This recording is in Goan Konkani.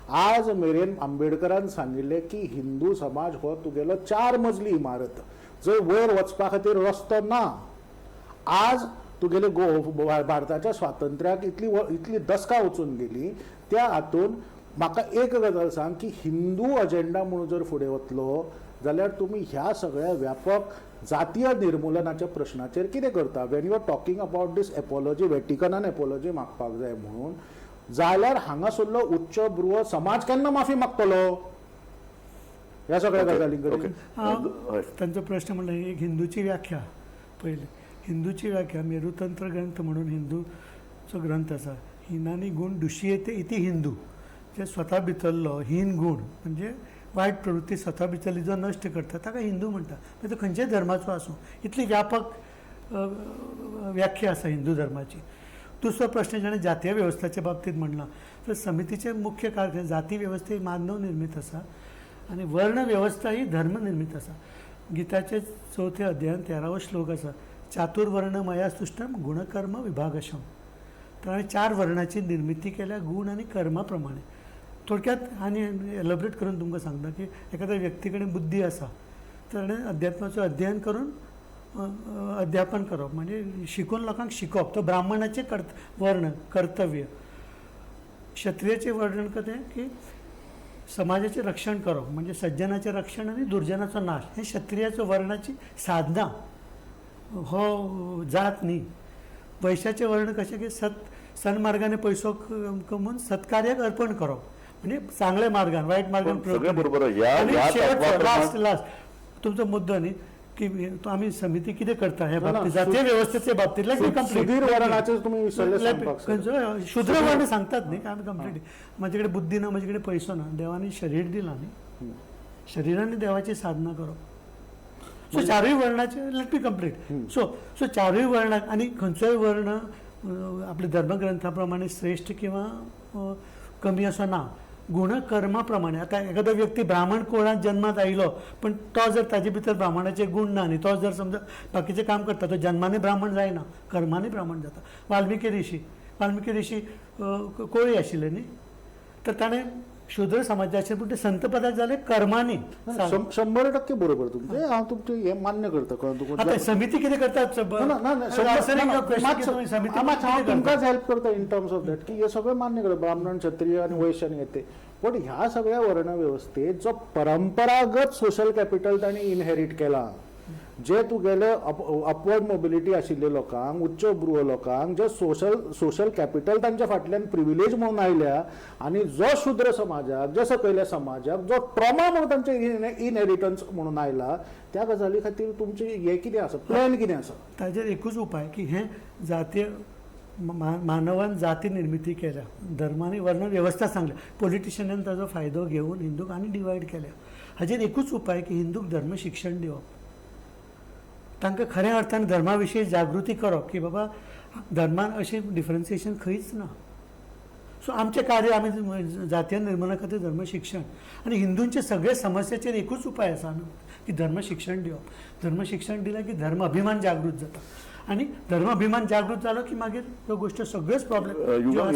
आज मेरेन आंबेडकरान सांगिल्लें की हिंदू समाज हो तुगेलो चार मजली इमारत, जंय वयर वचपा खातीर रस्तो ना. आज तुगेले गो भारताच्या स्वातंत्र्याक इतली इतली दसकां वचून गेली, त्या हातून म्हाका एक गजाल सांग की हिंदू अजेंडा म्हणून जर फुडें वतलो जाल्यार तुमी ह्या सगळ्या व्यापक जातीय निर्मुलनाच्या प्रश्नाचेर कितें करता? When you are talking about this apology, वेटिकनान apology मागपाक जाय म्हणून, जाल्यार हांगासरलो उच्च ब्रुव समाज केन्ना माफी मागतलो ह्या सगळ्या गजालीं कडेन? तांचो प्रश्न म्हणल्यार एक हिंदूची व्याख्या. पयली हिंदूची व्याख्या मेरुतंत्र ग्रंथ म्हणून हिंदूचो ग्रंथ आसा. हिनानी गुण दुशियेते इति हिंदू, जे स्वता भितरलो हीन गुण म्हणजे वायट प्रवृत्ती स्वता भितरली जो नश्ट करता ताका हिंदू म्हणटा. मागीर तो खंयच्याय धर्माचो आसूं. इतली व्यापक व्याख्या आसा हिंदू धर्माची. दुसरो प्रश्न जाणें जातीय वेवस्थेच्या बाबतींत म्हणलां, तर समितीचें मुख्य कार्य, जाती वेवस्था ही मानव निर्मीत आसा आनी वर्ण वेवस्था ही धर्म निर्मीत आसा. गीताचे चवथे अध्यायान 13वो श्लोक आसा, चातुर्वर्ण मया सृष्टम गुणकर्म विभागशम. तर हांवें चार वर्णाची निर्मिती केल्या गुण आनी कर्मा प्रमाणे. थोडक्यात आनी एलोबरेट करून तुमकां सांगता की एखाद्या व्यक्ती कडेन बुद्धी आसा तर ताणें अध्यात्माचो अध्ययन करून अध्यापन करप, म्हणजे शिकून लोकांक शिकोवप, तो ब्राह्मणाचें वर्ण कर्तव्य. क्षत्रियाचें वर्णन कतें की समाजाचें रक्षण करप, म्हणजे सज्जनाचें रक्षण आनी दुर्जनाचो नाश, हें क्षत्रियाचो वर्णाची साधना, हो जात न्ही. वैश्याचें वर्ण कशें की सन्मार्गाने पयसो कमोवन सत्कार्याक अर्पण करप, म्हणजे चांगल्या मार्गान, वायट मार्गान. सगळें बरोबर. ह्या लास्ट लास्ट तुमचो मुद्दो न्ही की तो आमी समिती कितें करता हे बाबतीत, जातीय वेवस्थेचे बाबतीत. शूद्र वर्ण सांगतात न्ही आमी कंप्लीट. म्हाजे कडेन बुद्धी ना, म्हजे कडेन पयसो ना, देवानी शरीर दिला न्ही, शरिरान देवाची साधना करप. सो चारूय वर्णाचे, let me complete. So so चारूय वर्णाक आनी खंयचोय वर्ण आपल्या धर्मग्रंथा प्रमाणे श्रेश्ठ किंवा कमी असो ना, गुण कर्मा प्रमाणे. आतां एखादो व्यक्ती ब्राह्मण कुळांत जन्मात आयलो पण तो जर ताजे भितर ब्राह्मणाचे गुण ना न्ही, तो जर समजा बाकीचें काम करता, तो जन्माने ब्राह्मण जायना, कर्माने ब्राह्मण जाता. वाल्मिकी ऋषी, वाल्मिकी ऋषी कोळी आशिल्ले न्ही, तर ताणें शूद्र समाजाचे पूण ते संतपदाक जाले कर्मांनी. 100% बरोबर तुमचें, हांव तुमचें हें मान्य करता. आतां समिती कितें करता, तुमकांच हेल्प करता इन टर्म्स ऑफ that की हे सगळें मान्य करता, ब्राह्मण क्षत्रिय आनी वैश्य आनी ते. पण ह्या सगळ्या वर्ण वेवस्थेत जो परंपरागत सोशल कॅपिटल तांणी इनहेरीट केला, जे तुगेले अपवर्ड मोबिलिटी आशिल्ले लोकांक, उच्च ब्रुव लोकांक जे सोशल कॅपिटल तांच्या फाटल्यान प्रिविलेज म्हणून आयल्या, आनी जो शूद्र समाजाक, जे सकयल्या समाजाक जो ट्रॉमा म्हणून तांचे इनहेरिटन्स म्हणून आयला, त्या गजाली खातीर तुमचे हे कितें आसा, प्लॅन कितें आसा? ताजेर एकूच उपाय की हें जातीय मानवान जाती निर्मिती केल्या, धर्मानी वर्ण वेवस्था सांगल्या, पॉलिटिशियनान ताजो फायदो घेवन हिंदूक आनी डिवायड केल्या. हाजेर एकूच उपाय की हिंदूक धर्म शिक्षण दिवप, तांकां खऱ्या अर्थान धर्मा विशीं जागृती करप की बाबा धर्मान अशें डिफरन्सिएशन खंयच ना. सो आमचें कार्य आमी जातीय निर्मूलना खातीर धर्म शिक्षण आनी हिंदूंचे सगळे समस्याचेर एकूच उपाय आसा आमी की धर्म शिक्षण दिवप. धर्म शिक्षण दिलें की धर्म अभिमान जागृत जाता आनी धर्म अभिमान जागृत जालो की मागीर ह्यो गोश्टी सगळ्योच प्रॉब्लेम.